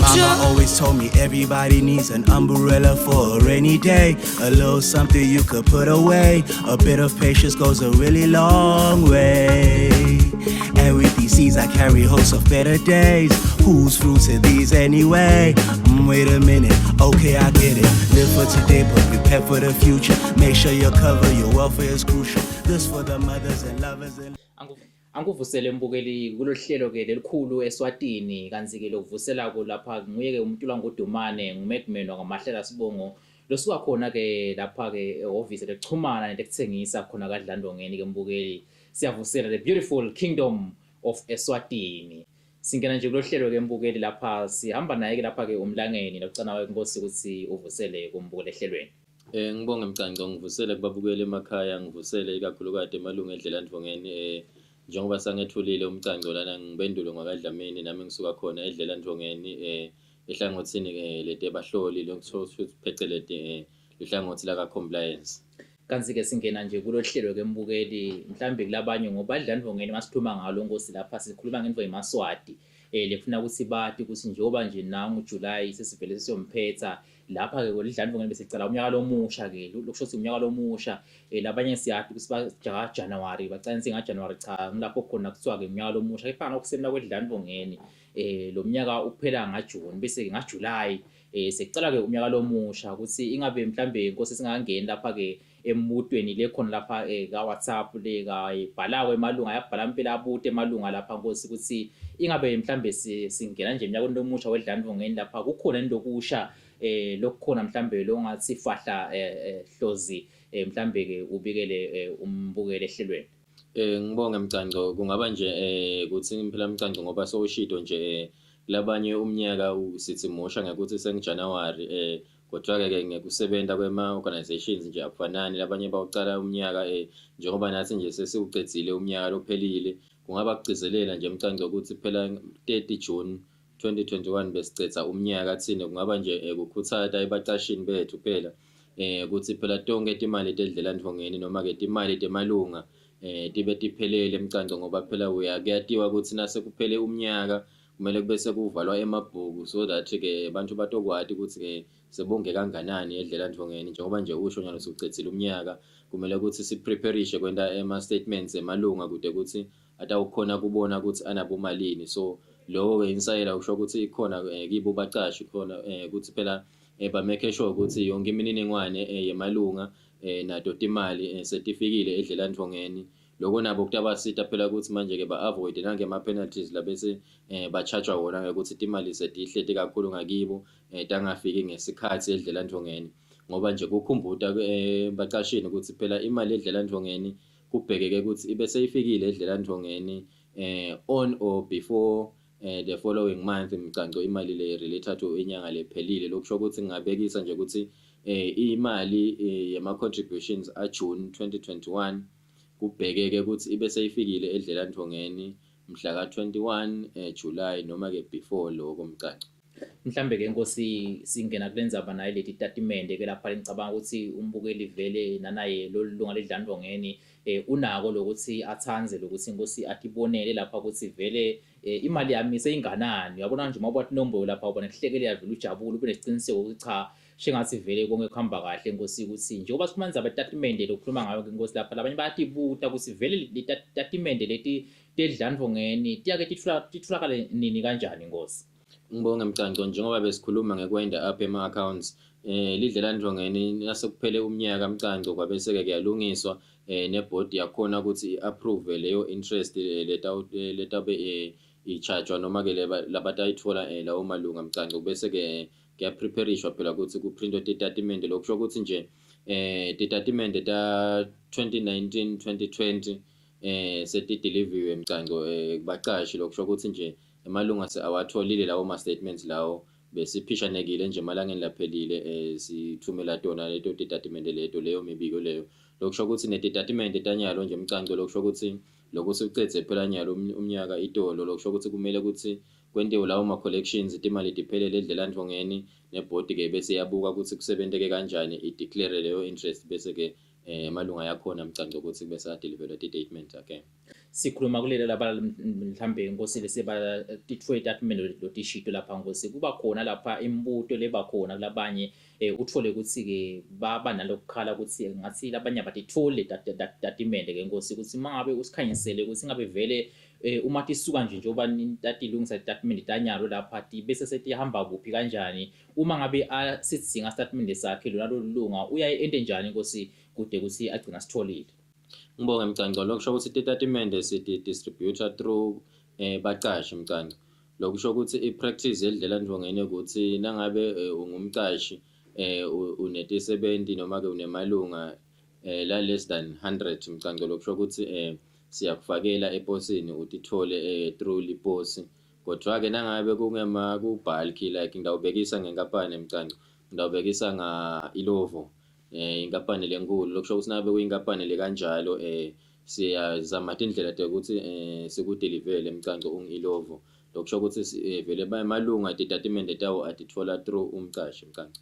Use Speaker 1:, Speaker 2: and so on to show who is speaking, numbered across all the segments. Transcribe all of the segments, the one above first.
Speaker 1: Mama always told me everybody needs an umbrella for a rainy day. A little something you could put away. A bit of patience goes a really long way. And with these seeds, I carry hopes of better days. Whose fruits are these anyway? Wait a minute, okay, I get it. Live for today, but prepare for the future. Make sure you're covered, your welfare is crucial. This for the mothers and lovers and
Speaker 2: Angikuvusele mbukeli kulolu hlelo ke lelikhulu eSwatini, kanti ke lokuvuselako lapha nguye ke umuntu langudumane nguMacman wakaMahlela Sibongo losuka khona ke lapha ke ehhovisi lekuchumana nekutsengisa khona kaDlandongeni. Ke mbukeli, siyavusela the beautiful kingdom of Eswatini. Singena nje kulolu hlelo ke mbukeli, lapha sihamba naye ke lapha ke umlangeni lokucana wenkosi ukuthi uvusele kumbukeli ehlelweni.
Speaker 3: Ngibonge Mcanco, ngivusele kubabukeli emakhaya, ngivusele ikakhulukazi emalungu eDlelandvongeni. Njengoba sangethulile umcanco lana, ngibendulo ngwakaDlamini, nami ngisuka khona eDlelandvongeni ehlangothini letebahloli, lokuthiwa pheceleti ihlangothi laka compliance.
Speaker 2: Kanti ke singena nje kulolu hlelo ke mbukeli, mhlambe kulabanye ngoba Dlandvongeni masikhuluma ngalo nkosi lapha sikhuluma ngento yemaswati lefuna ukuthi bati ukuthi njengoba nje nangu July sesivele sesiyomphetha lapha ke kwelidlandvongeni besicala umnyaka lomusha ke, lokusho ukuthi umnyaka lomusha labanye siyati ukuthi bajaha January, bacala nga January, cha, ngilapho khona kuthiwa ke umnyaka lomusha, kepha ngokusemna kwedlandvongeni lo mnyaka uphela nga June, bese ke nga July sekucala ke umnyaka lomusha. Ukuthi ingabe mhlambe inkosi singangeni lapha ke embutweni le khona lapha ka WhatsApp le kayibhalako emalunga ayabhala impela abute emalunga lapha nkosi, ukuthi ingabe mhlambe singena nje eminyakeni lomusha wedlandvongeni lapha kukhona into lokusha lokukhona mhlambe longathi fahla hlozi mhlambe ke ubikele umbukele ehlelweni?
Speaker 3: Ngibonge Mcanco, kungaba nje kuthi phela Mcanco ngoba sowushido nje labanye umnyaka sithi musha ngekuthi sengiJanuary, kodwa ke ngekusebenta kwema organizations nje akufanani, labanye bawucala umnyaka njengoba nathi nje sesiwucedzile umnyaka lophelile. Kungaba kugcizelela nje Mcanco ukuthi phela 30 June 2021 besicetha umnyaka thina, kungaba nje kukhuthaza ebacashini bethu phela ukuthi phela tonke timali tedlelandvongeni noma ke timali temalunga tibe tiphelele Mcanco, ngoba phela kuyatiwa ukuthi nase kuphele umnyaka kumele kube sekuvalwa emabhuku so that ke abantu batokwati ukuthi ke sebonge kanganani edlelandvongeni. Njengoba nje usho nyalo sucedzile umnyaka, kumele ukuthi sipreparishe kwenta ema statements emalunga kude ukuthi atawukhona kubona ukuthi anabomalini. So lokho ke insayela usho ukuthi ikhona kibo bacashi khona ukuthi phela ba make sure ukuthi yonke imininingwane yemalunga nato timali setifikile edlelandvongeni. Lokho nabo kutabasita phela ukuthi manje ke ba-avoid nangema penalties labese ba-charge wona ngekuthi timali setihleti kakhulu ngakibo tangafiki ngesikhathi edlelandvongeni, ngoba nje kukhumbuta bacashini ukuthi phela imali edlelandvongeni kubhekeke ukuthi ibe seyifikile edlelandvongeni on or before the following month Mcanco, imali le related to inyanga lephelile. Lokusho ukuthi ngingabekisa nje ukuthi imali yema contributions a June 2021 kubhekeke ukuthi ibe seyifikile edlelandvongeni mhla ka 21 July noma ke before lokho Mcanco.
Speaker 2: Mhlambe ke inkosi singena kule ndzaba naye leti tatimende ke lapha, ngicabanga ukuthi umbukeli vele nanaye lolu lunga ledlandvongeni unako lokuthi athandze lokuthi inkosi atibonele lapha ukuthi vele imali yami seyinganani. Uyabona nje uma ubathi inombolo lapha ubona kuhlekelela vele, ujabule, ube nesiciniseko ukuthi cha, shengathi vele konke kuhamba kahle inkosi. Ukuthi njengoba sikhuluma indzaba yetatimende lokukhuluma ngayo ke inkosi lapha, labanye bayatibuta ukuthi vele letatimende leti tedlandvongeni tiyake titfolakale nini, kanjani inkosi?
Speaker 3: Ngibonge Mcanco, njengoba besikhuluma ngekwenda up ema accounts lidlelandvongeni nasekuphele umnyaka Mcanco, kwabese ke kuyalungiswa nebhodi yakhona ukuthi i-approve leyo interest letabe i-chargewa noma ke labatayitfola lawo malunga Mcanco, bese ke kuyapreparishwa phela ukuthi kuprintwe titatimende. Lokusho ukuthi nje titatimende ta 2019 2020 setideliviwe Mcanco kubacashi. Lokusho ukuthi nje emalunga awatholile lawo ma statements lawo, besiphishanekile nje emalangeni laphelile sithumela tona leto titatimende leto, leyo mibiko leyo. Lokusho ukuthi netitatimende tanyalo nje Mcanco, lokusho ukuthi lokhu sikucedze phela nyalo umnyaka itolo, lokusho ukuthi kumele ukuthi kwentiwe lawo ma collections, timali tiphelele edlelandvongeni, nebhodi ke bese iyabuka ukuthi kusebenteke kanjani, i-declare leyo interest, bese ke Emalunga yakhona mcanco ukuthi bese adeliverwe ti-statement again.
Speaker 2: Sikhuluma kulelo laba mhlambe inkosi leseba titfwe tatimende lotishito lapha nkosi, kuba khona lapha imibuto leba khona kulabanye, uthole ukuthi ke baba nalokukhala ukuthi ngathi labanye abatitfoli tatimende ke nkosi, ukuthi mangabe usikhanyisele ukuthi ngabe vele uma tisuka nje njengoba tatilungisa tatimende tanyalo lapha bese setihamba kuphi kanjani, uma ngabe asidzinga statimende sakhe lona lolunga uyaye ente njani inkosi kude ukuthi agcina sitholile?
Speaker 3: Ngibonge Mcanco. Lokusho ukuthi titatimende siti-distributor through bacashi Mcanco. Lokusho ukuthi i-practice yedlela ndvongeni ukuthi nangabe ungumcashi unetisebenti noma ke unemalunga la less than 100 Mcanco, lokusho ukuthi siyakufakela eposini utithole through liposi. Kodwa ke nangabe kungema ku bulk like ngidawubekisa ngenkampani Mcanco, ngidawubekisa nga Ilovo, inkampani lenkulu, lokusho ukuthi nabe kuyinkampani le kanjalo siyazama tindlela tekuthi sikudelivele Mcanco ungilovo. Lokusho ukuthi vele bayamalunga titatimende tawo atithola through umcashi Mcanco.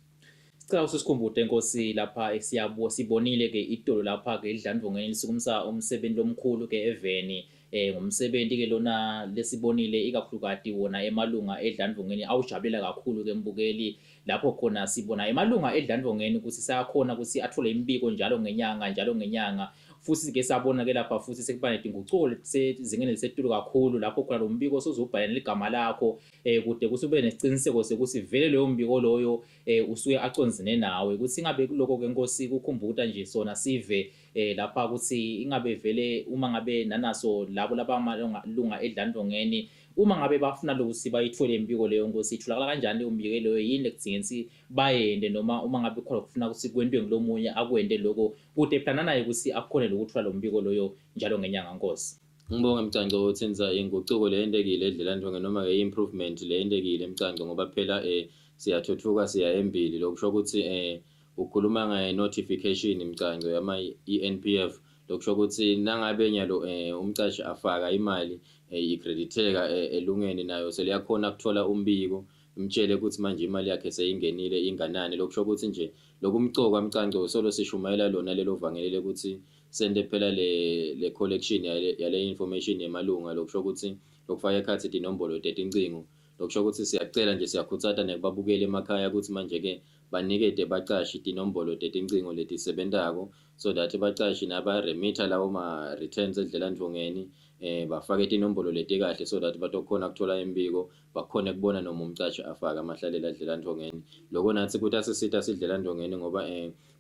Speaker 2: Sicela usisikhumbute Nkosi lapha siyabuya sibonile ke itolo lapha ke idlandvongeni lisukumisa umsebenzi lomkhulu ke eveni, ngumsebenzi ke lona lesibonile ikakhulukati wona emalunga edlandvongeni awujabulela kakhulu ke mbukeli, lapho khona sibona emalunga edlandvongeni ukuthi sayakhona ukuthi athole imibiko njalo ngenyanga njalo ngenyanga. Futhi ke sabona ke lapha futhi sekuba netingucuko lezingeni lisetulu kakhulu lapho khona lo mbiko sozobhala ligama lakho kude kusube nesiciniseko sekuthi vele leyo mbiko loyo usuke acondzene nawe, ukuthi ingabe kuloko ke Nkosi kukhumbuta nje sona sive lapha ukuthi ingabe vele uma ngabe nanaso labo labamalunga edlandvongeni uma ngabe bafuna lokuthi bayithole imbiko leyo Nkosi itholakala kanjani leyo mbiko leyo, yini lekudzinga ukuthi bayende noma uma ngabe khona kufuna ukuthi kwentiwe ngulomunye akwente lokho kude plana naye ukuthi akhone lokuthola lo mbiko loyo njalo ngenyanga Nkosi.
Speaker 3: Ngibonge Mcanco uthinza ingucuko leyentekile edlelandvonge noma ke improvement leyentekile Mcanco, ngoba phela siyathuthuka siya embili. Lokusho ukuthi ukhuluma nge notification Mcanco yama ENPF, lokusho ukuthi nangabe nyalo umcashi afaka imali ikreditheka elungeni nayo seliyakhona ukuthola umbiko imtshele ukuthi manje imali yakhe seyingenile inganani. Lokusho ukuthi nje lokumcoka Mcanco solo sishumayela lona lelo vangeli ukuthi sente phela le collection yale information yemalunga, lokusho ukuthi lokufaka ekhathi tinombolo tetincingo. Lokusho ukuthi siyacela nje siyakhutsata nekubabukela emakhaya ukuthi manje ke banikete bacashi tinombolo tetincingo letisebentako so that bacashi naba remita lawo ma returns edlelandvongeni bafake tinombolo letikahle so that batokhona ukuthola imbiko, bakhone kubona noma umcashi afaka amahlalela edlelandvongeni. Lokho nathi kutasisita sidlelandvongeni ngoba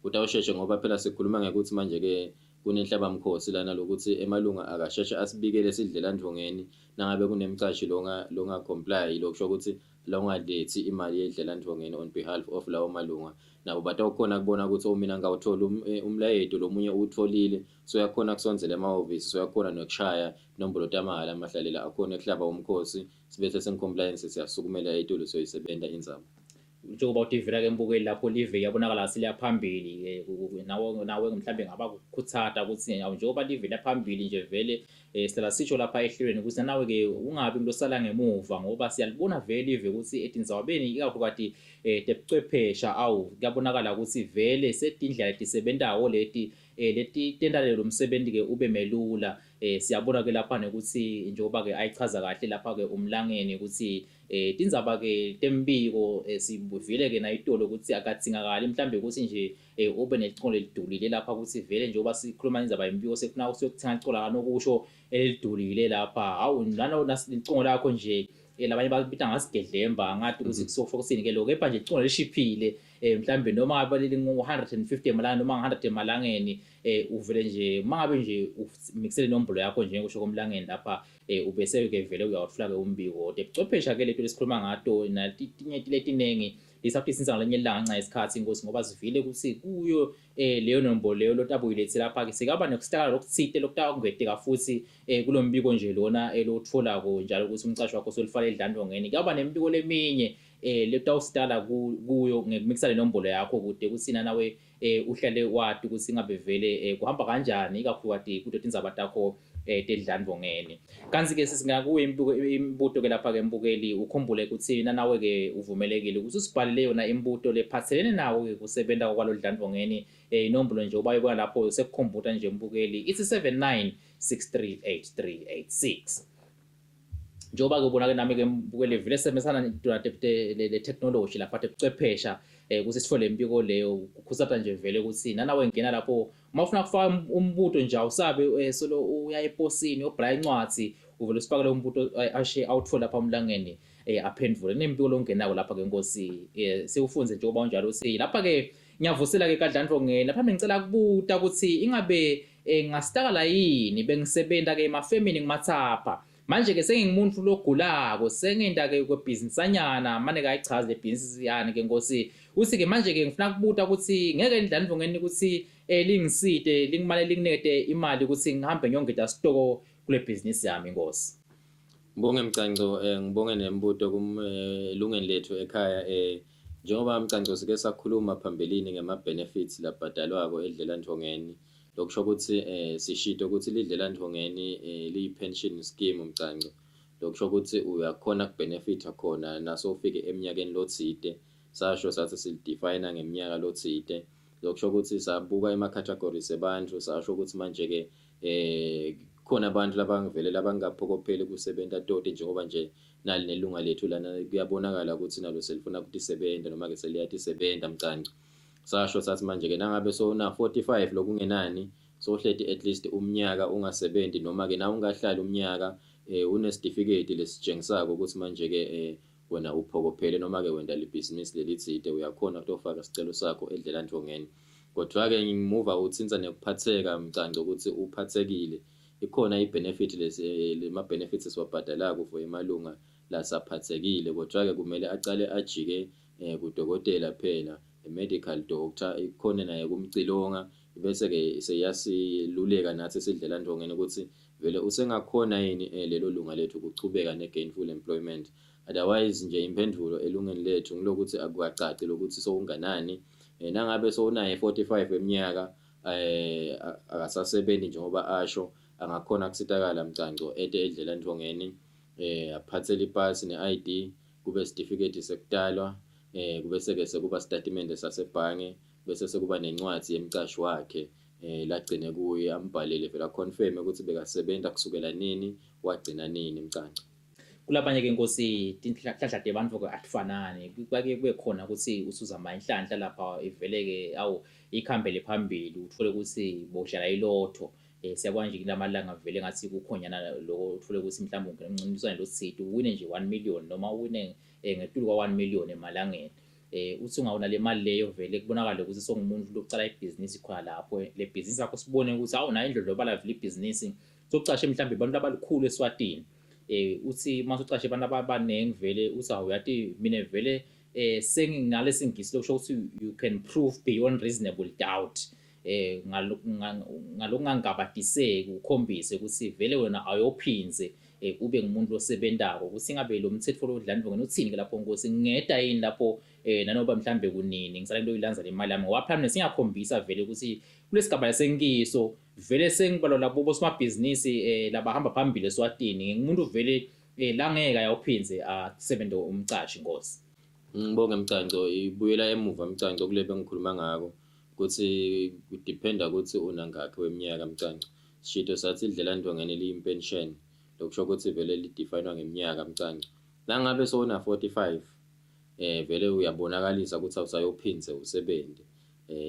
Speaker 3: kutawusheshe, ngoba phela sikhuluma ngekuthi manje ke kunenhlabamkhosi lana lokuthi emalunga akasheshe asibikele sidlelandvongeni nangabe kunemcashi longa comply, lokusho ukuthi longaletsi imali yedlelandvongeni on behalf of lawo malunga, nabo batawukhona kubona ukuthi mina ngawuthola umlayeto lomunye uwutholile, so yakhona kusondzela emahhovisi, so yakhona nokushaya inombolo tamahhala amahlalela akhona ekuhlaba umkhosi, sibese sengicompliance siyasukumela etulu siyoyisebenta indzaba.
Speaker 2: Njengoba utivela ke mbukeli lapho live iyabonakala seliyaphambili, nawe mhlambe ngaba kukhutsata ukuthi njengoba live liyaphambili nje vele sihlala sisho lapha ehlelweni ukuthi nawe ke ungabi ngilosala ngemuva, ngoba siyalibona vele live ukuthi etindzabeni ikakhulukati tebuchwephesha awu kuyabonakala ukuthi vele setindlela letisebentawo leti leti tenta lo msebenzi ke ube melula. Siyabona ke lapha nokuthi njengoba ke ayichaza kahle lapha ke umlangeni ukuthi tindzaba ke tembiko sibuvile ke nayitolo ukuthi akadzingakali mhlambe ukuthi nje ube neliculo lelidulile lapha ukuthi vele njengoba sikhuluma indzaba yembiko sekufuna usiyothenga iculo kanokusho elidulile lapha, hawu nalo licingo lakho nje labanye babita ngasigedlemba ngathi ukuthi kusofo kusini ke lokho, kepha nje icingo lishiphile mhlambe noma ngabe lingu 150 emalangeni noma 100 emalangeni, uvele nje mangabe nje umixele inombolo yakho nje ngisho komlangeni lapha ubese ke vele uyawuthola ke umbiko. Tebuchwephesha ke leto lesikhuluma ngato natinye letinengi lisaphi sinza ngalenye ilanga nca isikhathi Nkosi, ngoba sivile ukuthi kuyo leyo nombolo leyo lotabuyilethela lapha ke sikaba nokusitakala lokuthite lokutawungedeka futhi kulombiko nje lona elotholako njalo ukuthi umcashi wakho solifale edlandvongeni, kuyaba nemibiko leminye letawusitala kuyo ngekumixa le nombolo yakho kude ukuthi nawe uhlale wati ukuthi ngabe vele kuhamba kanjani ikakhulukati kuto tindzaba takho eh tedlandvongeni. Kanti ke sisingakuwe imibuto ke lapha ke mbukeli, ukhumbule ukuthi nanawe ke uvumelekile ukuthi usibhalele yona imibuto lephathelene nawo ke kusebenta kwalo dlandvongeni. Inombolo nje ubayibona lapho sekukhumbuta nje mbukeli, ithi 79638386. Njengoba ke ubona ke nami ke mbukeli vele sebenzisana le technology lapha tebuchwephesha ukuthi sithole impiko leyo, kukhusata nje vele ukuthi nanawe ngena lapho uma ufuna kufaka umbuto nje, awusabe solo uya eposini uyobhala incwadi, uvele usifakele umbuto ashe awuthole lapha umlangeni aphendvule. Kunempiko longenako lapha ke Nkosi, siwufunze njengoba unjalo uthi lapha ke ngiyavusela ke kaDlandvongeni lapha. Ngicela kubuta ukuthi ingabe ngingastakala yini? Bengisebenta ke emafemini ngimathapha, manje ke sengingumuntu logulako, sengenta ke kwebhizinisanyana mane kayichaze le bhizinisi yani ke Nkosi. Uthi ke manje ke ngifuna kubuta ukuthi ngeke Ndlandvongeni ukuthi lingisite, lingimane linginikete imali ukuthi ngihambe ngiyongeta sitoko kule bhizinisi yami Nkosi.
Speaker 3: Ngibonge Mcanco, ngibonge nembuto elungeni lethu ekhaya. Njengoba Mcanco sike sakhuluma phambilini ngema benefits labhadalwako edlelandvongeni, lokusho ukuthi sishito ukuthi lidlelandvongeni liyi pension scheme Mcanco, lokusho ukuthi uyakhona kubenefita khona naso ufike eminyakeni lotsite. Sasho sathi silidefine ngeminyaka lotsite, lokusho ukuthi sabuka ema categories ebantfu, sasho ukuthi manje ke khona abantu labangivele labangaphokopheli kusebenta toti, njengoba nje nali nelunga lethu lana kuyabonakala ukuthi nalo selifuna ukutisebenta noma ke seliyatisebenta Mcanco. Sasho sathi manje ke nangabe sowuna 45 lokungenani, sohleti at least umnyaka ungasebenti, noma ke na ungahlali umnyaka, unesitifiketi lesitshengisako ukuthi manje ke wena uphokophele noma ke wenta libhizinisi lelitsite, uyakhona kutofaka sicelo sakho edlelandvongeni. Kodwa ke ngimuva utsintsa nekuphatheka Mcanco ukuthi uphathekile, ikhona i-benefit lesi lema benefits esiwabhadalako for emalunga lasaphathekile, kodwa ke kumele acale ajike kudokotela phela, medical doctor ikhona naye kumcilonga, bese ke seyasiluleka nathi sidlelandvongeni ukuthi vele usengakhona yini lelo lunga lethu ukuchubeka ne-gainful employment. Otherwise nje imphendulo elungeni lethu ngilokuthi akukacaci lokuthi sowunganani. Nangabe sowunaye 45 eminyaka akasasebenzi njengoba asho, angakhona kusitakala Mcanco ete edlelandvongeni, aphathele ipasi ne-ID, kube certificate sekutalwa, kube seke sekuba statement sasebhange, bese sekuba nencwadi yemcashi wakhe lagcine kuye, ambhalele vele aconfirm ukuthi bekasebenta kusukela nini wagcina nini Mcanco.
Speaker 2: Kulabanye ke Nkosi, tinhlahla tebantfu ke atifanani, kwake kube khona ukuthi usuzama inhlanhla lapha ivele ke awu ikhambele phambili, uthole ukuthi bowudlala ilotho. Siyabona nje kulamalanga vele ngathi kukhonyana lokho, uthole ukuthi mhlawumbe ungena umncintiswano lotsite uwine nje 1 million noma uwine ngetulu kwa 1 million emalangeni. Uthi ungawona le mali leyo vele kubonakala ukuthi songumuntu lokucala ibhizinisi khona lapho, le bhizinisi yakho sibone ukuthi awu nayo indlondlobala vele ibhizinisi, sokucashe mhlawumbe abantu abalikhulu eSwatini. Uthi masucashe abantu abaningi vele uthi awuyati mina vele sengingalesingisi lokusho ukuthi you can prove beyond reasonable doubt, ngalokungangabatiseki ukhombise ukuthi vele wena ayophinze ube ngumuntu losebentako, ukuthi ingabe lo mthetho lo dlandvongeni uthini ke lapho Nkosi, ngingeda yini lapho nanoba mhlambe kunini ngisale into oyilanza le mali yami, ngoba phela mina singakhombisa vele ukuthi kulesigaba lesengiso vele sengibalwa labo bosomabhizinisi labahamba phambili eSwatini, ngingumuntu vele la ngeke ayawuphinze asebenze umcashi Nkosi.
Speaker 3: Ngibonge Mcanco, ibuyela emuva Mcanco kule bengikhuluma ngako ukuthi kudependa ukuthi unangakhi weminyaka Mcanco. Sishito sathi idlelandvongeni liyi-pension, lokusho ukuthi vele lidefinwa ngeminyaka Mcanco. Nangabe sowuna 45 vele uyabonakalisa ukuthi awusayophinze usebenze,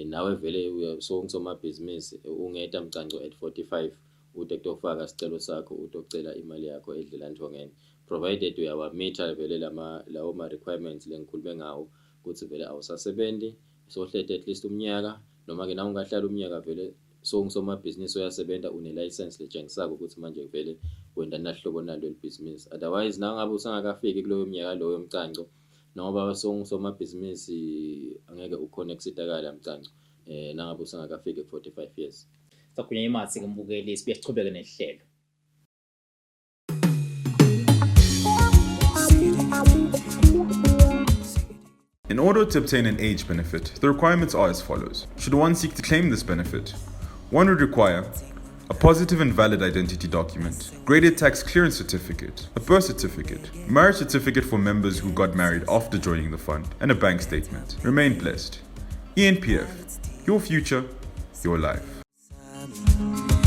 Speaker 3: nawe vele sowungusomabhizinisi, ungeta Mcanco at 45 ute kutofaka sicelo sakho, utocela imali yakho edlelandvongeni, provided uyawamitha vele lama lawo ma requirements lengikhulume ngawo ukuthi vele awusasebenzi, sohlete at least umnyaka, noma ke na ungahlala umnyaka vele sowungusomabhizinisi oyasebenza, une license letshengisako ukuthi manje vele wenda nahlobo nalo libhizinisi. Otherwise nangabe usangakafiki kuloyo mnyaka loyo Mcanco, noma sowungusomabhizinisi, angeke ukhone kusitakala Mcanco nangabe usangakafiki ku 45 years.
Speaker 2: Sagunya imatsi ke mbukeli, sibuye sichubeke nehlelo.
Speaker 4: In order to obtain an age benefit, the requirements are as follows. Should one seek to claim this benefit, one would require a positive and valid identity document, graded tax clearance certificate, a birth certificate, marriage certificate for members who got married after joining the fund, and a bank statement. Remain blessed. ENPF, your future, your life.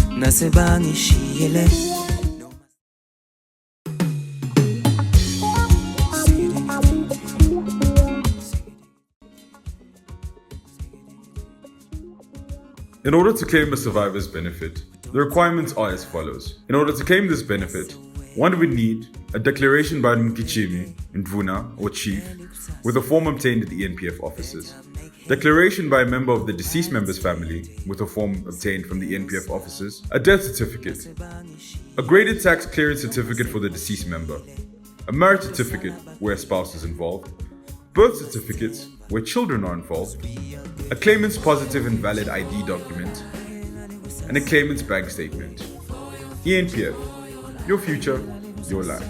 Speaker 1: Nasebangishiyele.
Speaker 4: In order to claim a survivor's benefit, the requirements are as follows. In order to claim this benefit, one would need a declaration by Mkichimi, Ndvuna, or chief, with a form obtained at the ENPF offices, declaration by a member of the deceased member's family, with a form obtained from the ENPF offices, a death certificate, a graded tax clearance certificate for the deceased member, a marriage certificate where a spouse is involved, birth certificates where children are involved, a claimant's positive and valid ID document, and a claimant's bank statement. ENPF, your future, your life.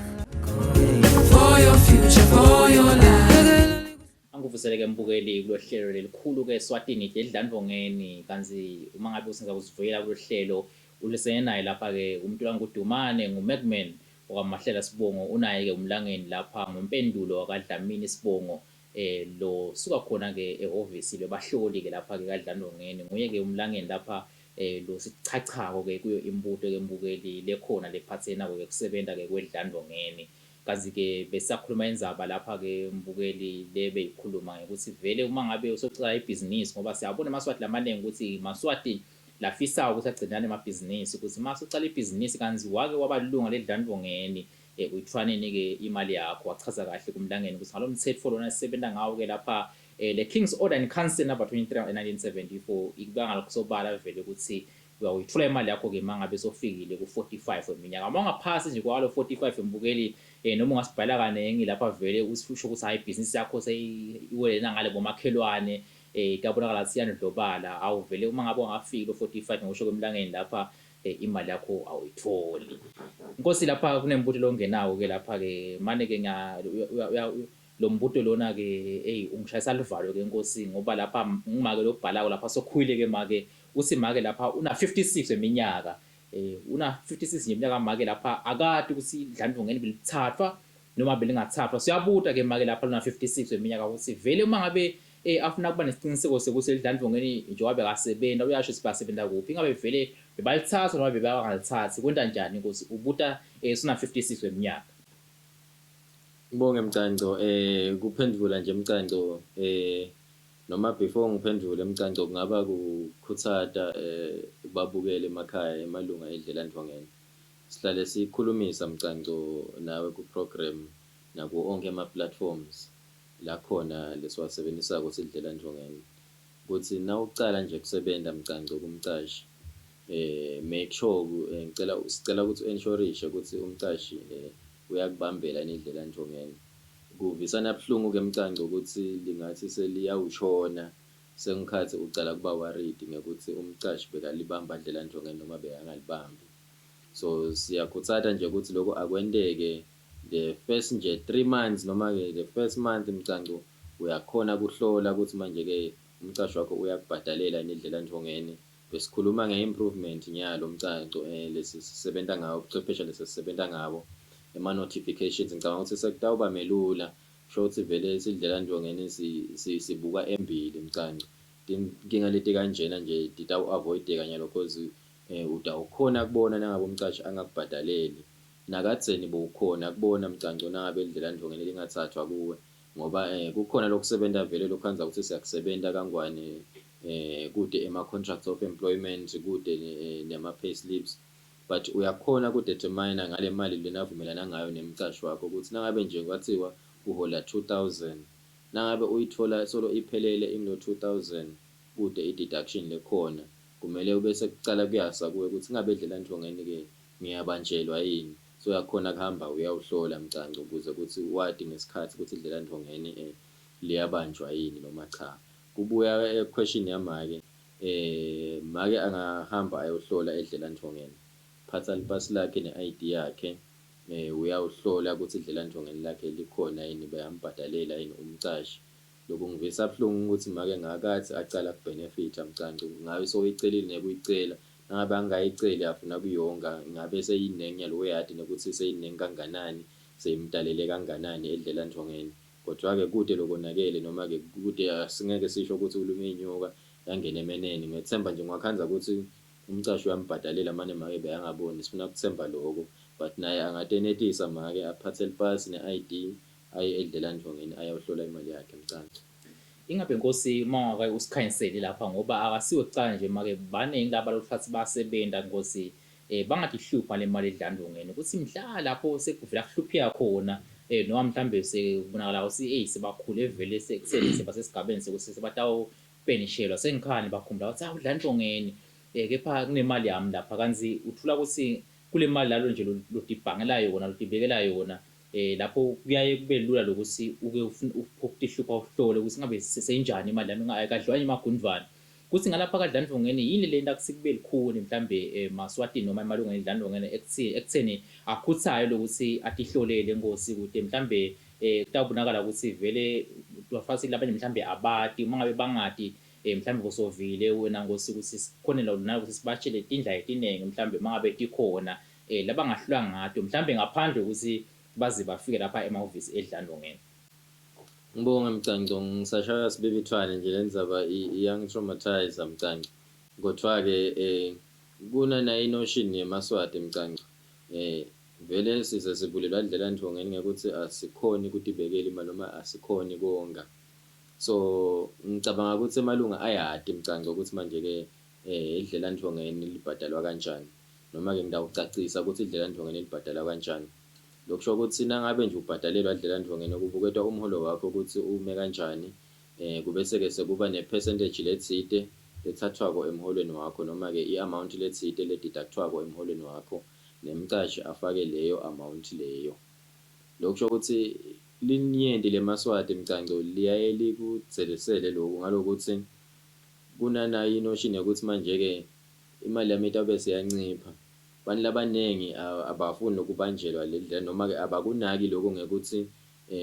Speaker 5: For your future, for your life.
Speaker 2: Angikuvuseleke mbukeli kulo hlelo lelikhulu ke Eswatini Dledlandvongeni kanzi uma ngabe usenza kuzivuyela kulo hlelo ulisene naye lapha ke umuntu langudumane nguMacman okwamahlela sibongo unaye ke umlangeni lapha ngumpendulo wakadlamini sibongo lo suka khona ke ehhovisi lwebahloli ke lapha ke kaDlandvongeni nguye ke umlangeni lapha lo sichachako ke kuyo imbuto ke mbukeli lekhona lephathena ke kusebenta ke kwedlandvongeni. Kazi ke besakhuluma indzaba lapha ke mbukeli lebe ikhuluma ngokuthi vele uma ngabe usocala ibhizinisi ngoba siyabona emaswati lamaningi ukuthi maswati lafisa ukuthi agcinane emabhizinisi ukuthi mase ucala ibhizinisi kanzi wake wabalunga ledlandvongeni uyithwaneni ke imali yakho. Wachaza kahle kumlangeni ukuthi ngalo mthetho lona sisebenza ngawo ke lapha le King's Order in Council number 23 1974 ikubanga lokusobala vele ukuthi uyawuyithola imali yakho ke mangabe sofikile ku45 weminyaka. Uma ungaphasi nje kwalo 45 embukeli noma ungasibhala kanengi lapha vele usisho ukuthi hayi ibhizinisi yakho seyiwele nangale bomakhelwane kuyabonakala siyanodlobala awuvele uma ngabe ungafiki lo 45 ngokusho kwemlangeni lapha imali yakho awuyitholi. Nkosi lapha kunembuto longenawo ke lapha ke mane ke lo mbuto lona ke hey ungishayisa livalo ke Nkosi ngoba lapha ngimake lobhalako lapha sokhuyile ke make uthi make lapha una 56 eminyaka una 56 ngeminyaka make lapha akade ukuthi idlandvongeni belithathwa noma belingathathwa. Siyabuta ke make lapha lona 56 eminyaka ukuthi vele uma ngabe afuna kuba nesiqiniseko sokuthi idlandvongeni njengoba bekasebenza uyasho sibasebenza kuphi ingabe vele bebalithatha noma bebangalithathi kwenta njani Nkosi ubuta suna 56 eminyaka.
Speaker 3: Ngibonge Mcanco kuphendvula nje Mcanco noma before ngiphendvule Mcanco kungaba kukhutsata babukele emakhaya emalunga edlelandvongeni. Sihlale sikhulumisa Mcanco nawe ku program naku onke ama platforms la khona lesiwasebenzisako sidlelandvongeni kuthi nawucala nje kusebenta Mcanco kumcashi make sure ngicela sicela ukuthi uensure ukuthi umcashi uyakubambela nendlelandvongeni. Kuvisana buhlungu ke Mcanco ukuthi lingathi seliyawushona sengikhathi ucala kuba worried ngekuthi umcashi bekalibamba ndlelandvongeni noma bekangalibambi. So siyakhutsata nje ukuthi lokho akwenteke the first nje 3 months noma ke the first month Mcanco uyakhona kuhlola ukuthi manje ke umcashi wakho uyakubhadalela nendlelandvongeni. Besikhuluma nge-improvement nyalo Mcanco lesi sisebenta ngawo ubuchwepheshe lesi sisebenta ngabo ema notifications ngicabanga ukuthi sekutawuba melula sho ukuthi vele sidlelandvongeni sibuka embili Mcanco. Tinkinga leti kanjena nje titawu avoideka nyalo cause utawukhona kubona nangabe umcashi angakubhadaleli nakadzeni bowukhona kubona Mcanco nangabe indlelandvongeni lingathathwa kuwe ngoba kukhona lokusebenta vele lokhandza ukuthi siyakusebenta kangwane kude ema contracts of employment kude nema pay slips but uyakhona ku determine ngale mali lenavumelana ngayo nemcashi wakho ukuthi nangabe nje kwathiwa uhola 2000 nangabe uyithola solo iphelele inglo 2000 kude i deduction lekhona kumele ube sekucala kuyasa kuwe ukuthi ngabe edlelandvongeni ke ngiyabanjelwa yini. So uyakhona kuhamba uyawuhlola Mcanco ukuze ukuthi wadi ngesikhathi ukuthi idlelandvongeni liyabanjwa yini noma cha. Kubuya question yamake make angahamba ayohlola edlelandvongeni phatha lipasi lakhe ne-ID yakhe uyawuhlola ukuthi idlelandvongeni lakhe likhona yini bayambhadalela yini umcashi. Lokhu ngivisa buhlungu ukuthi make ngakathi acala kubenefita Mcanco ngabe soyicelile nekuyicela. Nangabe angayiceli afuna kuyonga ingabe seyinengi nyalo uyati nekutsi seyinengi kanganani, seyimtalele kanganani edlelantfongeni. Kodvwa-ke kute lokonakele noma-ke kute asingeke sisho kutsi ulume inyoka yangena emeneni. Ngetsemba nje ngwakhandza kutsi umcashi uyambhadalela mane make bekangaboni sifuna kutsemba loko but naye angatenetisa make aphatse lipasi ne-I_D aye edlelantfongeni ayawuhlola imali yakhe Mcanco.
Speaker 2: Ingabe Nkosi uma ungake usikhanyisele lapha ngoba akasiwe kucala nje make baningi laba lokuthi basebenta Nkosi bangatihluphi ngale mali edlandongeni ukuthi mhla lapho sekuvela kuhlupheka khona noma mhlambe sekubonakala ukuthi eyi sebakhule vele sekutheni sebasesigabeni sekuthi sebatawupenishelwa sengikhani bakhumbula ukuthi hawu dlandongeni kepha kunemali yami lapha kanti uthola ukuthi kule mali lalo nje lotibhangela yona lotibekela yona lapho kuyaye kube lula lokuthi uke ukutihlupha uhlole ukuthi ngabe seyinjani imali yami ayikadliwa yini emagundvwane. Kuthi ngalapha kaDlandvongeni yini lento akuthi kube lukhuni mhlambe emaSwatini noma emalungeni eDlandvongeni ekutheni akhuthayo lokuthi atihlolele Nkosi kute mhlambe kutawubonakala ukuthi vele bafasi labanye mhlambe abati uma ngabe bangati mhlambe kusovile wena Nkosi ukuthi sikhone nalokuthi sibatshele tindlela letiningi mhlambe uma ngabe tikhona labangahlulwa ngato mhlambe ngaphandle kokuthi baze bafike lapha emahhovisi eDlandvongeni.
Speaker 3: Ngibonge Mcanco, ngisashaya sibibithwane nje le ndzaba iyangi-traumatise Mcanco. Kodwa-ke kunana i-notion yemaSwati Mcanco. Vele size sibulelwa dlelantfongeni ngekutsi asikhoni kutibekela imali noma asikhoni konga. So ngicabanga kutsi emalunga ayati Mcanco kutsi manje-ke idlelantfongeni libhadalwa kanjani. Noma-ke ngitawucacisa kutsi idlelantfongeni libhadalwa kanjani. Lokusho kutsi nangabe nje ubhadalelwa dlelantfongeni kubuketwa umholo wakho kutsi ume kanjani, kubese-ke sekuba ne-percentage letsite letsathwako emholweni wakho noma-ke i-amount letsite le-deduct-wako emholweni wakho nemcashi afake leyo amount leyo. Lokusho kutsi linyenti lemaSwati mcanco liyaye likudzelesele loku ngalokutsi kunanayi i-notion yekutsi manje-ke imali yami itawube seyancipha. Bantfu labanengi abafuni lokubanjelwa lendlela noma-ke abakunaki loko ngekutsi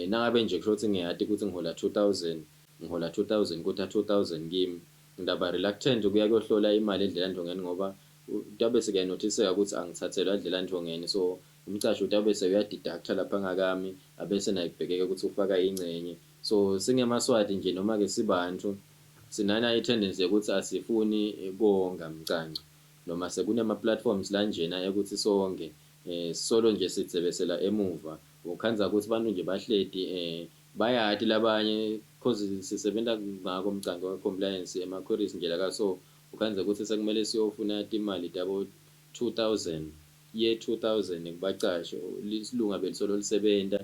Speaker 3: nangabe nje kusho kutsi ngiyati kutsi ngihola 2000, ngihola 2000 kuta 2000 kimi, ngitaba reluctant kuya kuyohlola imali edlelantfongeni ngoba kutabe sekuyanothiseka kutsi angitsatselwa edlelantfongeni. So umcashi utabe sewuya-deduct-a lapha ngakami abese naye kubhekeke kutsi ufaka incenye. So singemaSwati nje noma-ke sibantfu sinana i-tendency yekutsi asifuni konga mcanco. Noma sekunema-platforms lanjena ekutsi sonke solo nje sidzebesela emuva ukhandza kutsi bantfu nje bahleti bayati labanye cause sisebenta ngako mcanco we-compliance ema-queries nje laka so ukhandze kutsi sekumele siyofuna timali tabo 2000 year 2000 kubacashi lisilunga belisolo lisebenta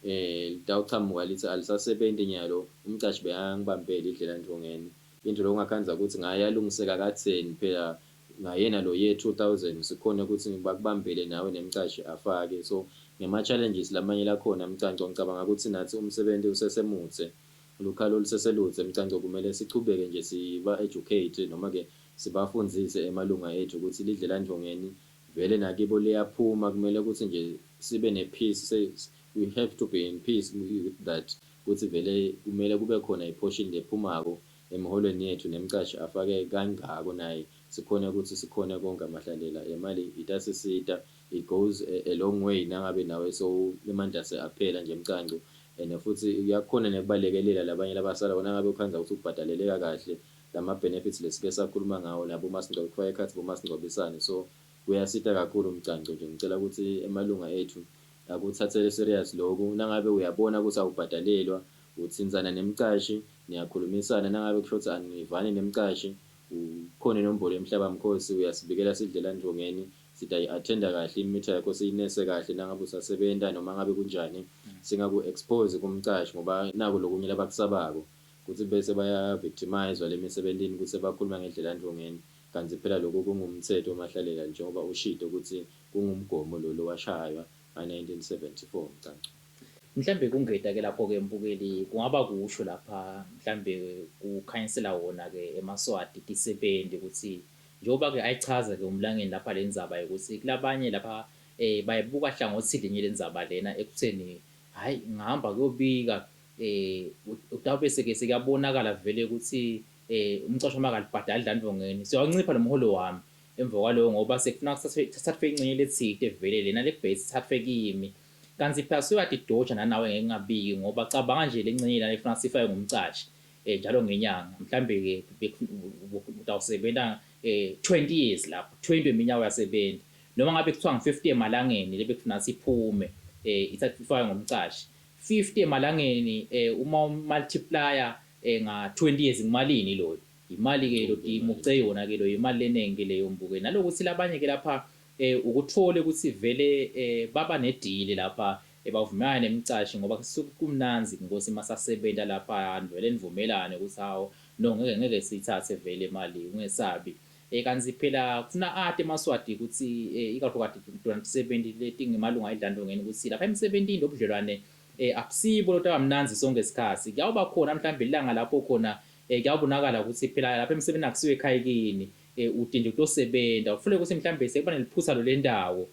Speaker 3: litawuchamuka litsi alisasebenti nyalo umcashi bekangibambele idlelantfongeni. Intfo lokungakhandza kutsi ngayalungiseka kadzeni phela ngayena lo year 2000 sikhone kutsi bakubambele nawe nemcashi afake. So ngema-challenges lamanye lakhona mcanco ngicabanga kutsi natsi umsebenti usesemudze, lukhalo luseseludze mcanco kumele sichubeke nje siba-educate noma-ke sibafundzise emalunga etfu kutsi lidlelantfongeni vele nakibo liyaphuma kumele kutsi nje sibe ne-peace, we have to be in peace with that kutsi vele kumele kube khona i-portion lephumako emiholweni yetfu nemcashi afake kangako naye sikhone kutsi sikhone konke amahlalela lemali itasisita it goes a long way nangabe nawe so emandla aphela nje mcanco and futsi uyakhona nekubalekelela labanye labasala nangabe ukhandza kutsi ubhadaleleka kahle lama-benefits lesike sakhuluma ngawo labo kufaka ekhatsi bomasingcwabisane. So kuyasita kakhulu mcanco nje ngicela kutsi emalunga etfu akuthathele serious loku. Nangabe uyabona kutsi awubhadalelwa utsintsana nemcashi niyakhulumisana, nangabe kusho kutsi anivani nemcashi ukhona inombolo yemhlaba mkhosi uyasibikela sidlelantfongeni sitayi-attenda kahle imitha yakho siyinese kahle nangabe usasebenta noma ngabe kunjani singaku-expose kumcashi ngoba naku lokunye labakusabako kutsi bese baya-victimizwa lemisebentini kutsi bakhuluma ngedlelantfongeni kantsi phela lokhu kungumtsetfo mahlalela njengoba ushito kutsi kungumgomo lo lowashaywa nga-1974 mcanco.
Speaker 2: Mhlambe kungeta ke lapho ke mbukeli kungaba kusho lapha mhlambe kukhanyisela wona ke emaSwati tisebenti kutsi njengoba ke ayichaza ke umlangeni lapha lendzaba yokuthi kulabanye lapha bayibuka hlangothi linye lendzaba lena ekutheni hayi ngihamba kuyobika utawube seke sekuyabonakala vele ukuthi umcasho makalibhadali dlandvongeni siyawancipha lo mholo wami. Emva kwaloko ngoba sekufuna kuthathwe ingxenye letsite vele lena lebhesi ithathwe kimi. Kanti phela suyatidoja nanawe ngeke ngingabiki ngoba cabanga nje le ngxenye lana efuna sifake ngumcashi njalo ngenyanga mhlambe ke utawusebenza 20 years lapho 20 weminyaka uyasebenza noma ngabe kuthiwa ngi-50 emalangeni lebekufuna siphume ithathwe ifakwe ngumcashi 50 emalangeni uma multiplier nga 20 years ngimalini loyo imali ke lo imuce yona ke lo imali leningi ke leyo mbuke nalokuthi labanye ke lapha ukuthole ukuthi vele baba ne-deal lapha bavumelana nemcashi ngoba kusuke kumnanzi inkosi masasebenza lapha vele nivumelane ukuthi hawo no ngeke siyithathe vele imali ungesabi. Kanti phela kufuna ati emaSwati ukuthi ikakhulukazi tona tisebenti letingemalunga edlandlongeni ukuthi lapha emsebentini lobudlelwane akusibo lotaba mnanzi sonke isikhathi. Kuyawuba khona mhlawumbe ilanga lapho khona kuyabonakala ukuthi phela lapha emsebentini akusiwe ekhaya kini, uthi nje utosebenza ufune ukuthi mhlawumbe sekuba neliphutha lo lendawo.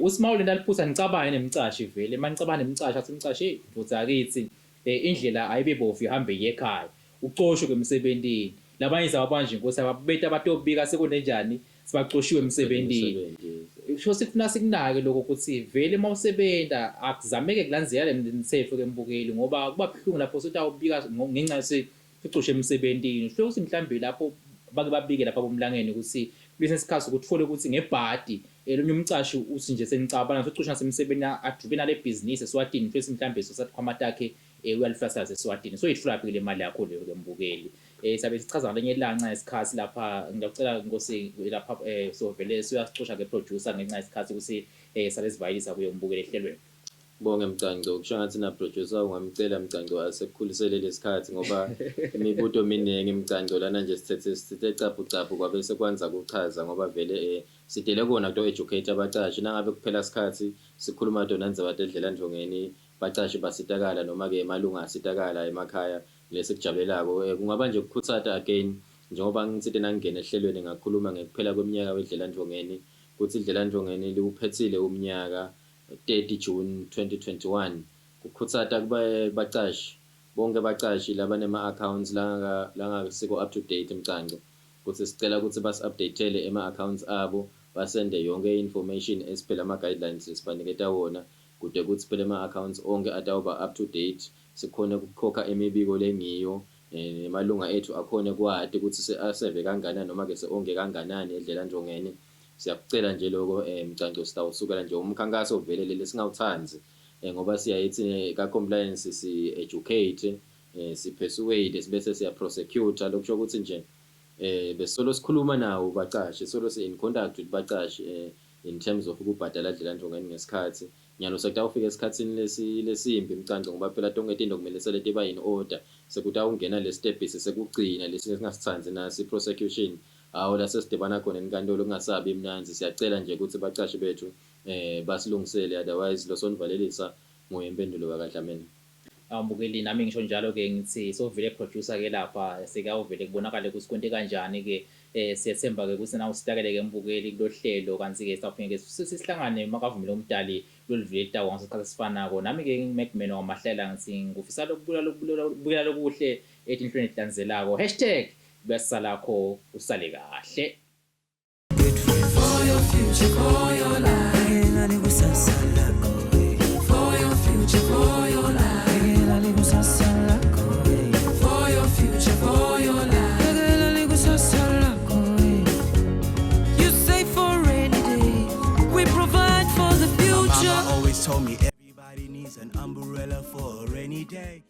Speaker 2: Uthi uma ulenda liphutha nicabange nemcashi vele, uma nicabanga nemcashi athi umcashi hey ndvodza yakithi indlela ayibe bovu ihambe iye ekhaya, ucoshwe ke emsebentini. Labanye sababanje inkosi ababeta batobika sekunenjani sibacoshiwe emsebentini. Sho sikufuna sikunake lokho ukuthi vele uma usebenza akuzameke kulandzela le mitsetfo ke mbukeli ngoba kuba buhlungu lapho sotawubika ngenxa sicoshe emsebentini. Sho ukuthi mhlambe lapho bake babike lapha bomlangeni ukuthi kulesinye isikhathi ukuthole ukuthi ngebhadi lomunye umcashi uthi nje senicabana socosha nasemsebentini adube nale bhizinisi eSwatini futhi mhlambe sosathi khwama takhe uyaliflasaza eSwatini. So yitfolaphi ke le mali yakho leyo ke mbukeli? Sabe sichaza ngalenye ilanga isikhathi lapha ngiyacela inkosi lapha so vele suyasicosha ke producer ngenxa yesikhathi ukuthi sabe sivayelisa kuye umbukeli ehlelweni.
Speaker 3: Bonke Mcanco, kusho ngathi na producer ungamcela Mcanco asekukhulisele lesikhathi ngoba imibuto miningi Mcanco lana nje sithethe caphu caphu kwabe sekwanza kuchaza ngoba vele sidele kona to educate abacashi nangabe kuphela isikhathi sikhuluma tona ndzaba tedlela ndvongeni bacashi basitakala noma ke emalunga asitakala emakhaya lesikujabulelako. Kungaba nje ukukhutsata again njengoba ngitsite nangingena ehlelweni ngakhuluma ngekuphela kweminyaka wedlela ndvongeni kuthi idlela ndvongeni liwuphetsile umnyaka 30 June 2021 kukhutsata kuba bacashi bonke bacashi labanema accounts langasiko up to date Mcanco kuthi sicela ukuthi basi-updatele ema-accounts abo basende yonke information esiphela ama-guidelines esibaniketa wona kude kuthi phela ema-accounts onke atawuba up to date sikhone ukukhokha imibiko lengiyo nemalunga ethu akhone kwati ukuthi aseve kanganani noma ke seonge kanganani edlela ndvongeni. Siyakucela nje lokho Mcanco sitawusukela nje umkhankaso vele leli singawuthanzi ngoba siyayithi ka compliance si educate si persuade sibese siya prosecute lokusho ukuthi nje besolo sikhuluma nawo bacashi solo si in contact with bacashi in terms of ukubhadala dlela ndvongeni ngesikhathi. Nyalo sekutawufika esikhatsini lesimbi Mcanco ngoba phela tonke tinto kumele sele tiba in order sekutawungena le step sekugcina lesi singasitsandzi nasi prosecution hawo la sesidibana khona enkantolo kungasabi mnandzi. Siyacela nje ukuthi bacashi bethu basilungisele otherwise lo sonivalelisa nguye impendulo kaDlamini.
Speaker 2: Awubukeli nami ngisho njalo ke ngithi sovele producer ke lapha sekawuvele kubonakale ukuthi kwente kanjani ke siyethemba ke ukuthi nawe usitakele ke mbukeli kulohlelo kanti ke sawuphinde ke sihlangane makavumile umdali loluvile litawo ngaso sikhathi esifanako. Nami ke ngingu-Macman wamahlela ngithi ngikufisela ukubukela lokuhle etinhlweni etilandzelako #Besalakho usale kahle.
Speaker 5: For your future, for your life. For your future, for your life. For your future, for your life. You save for rainy days. We provide for the
Speaker 1: My
Speaker 5: future.
Speaker 1: mama always told me everybody needs an umbrella for a rainy day.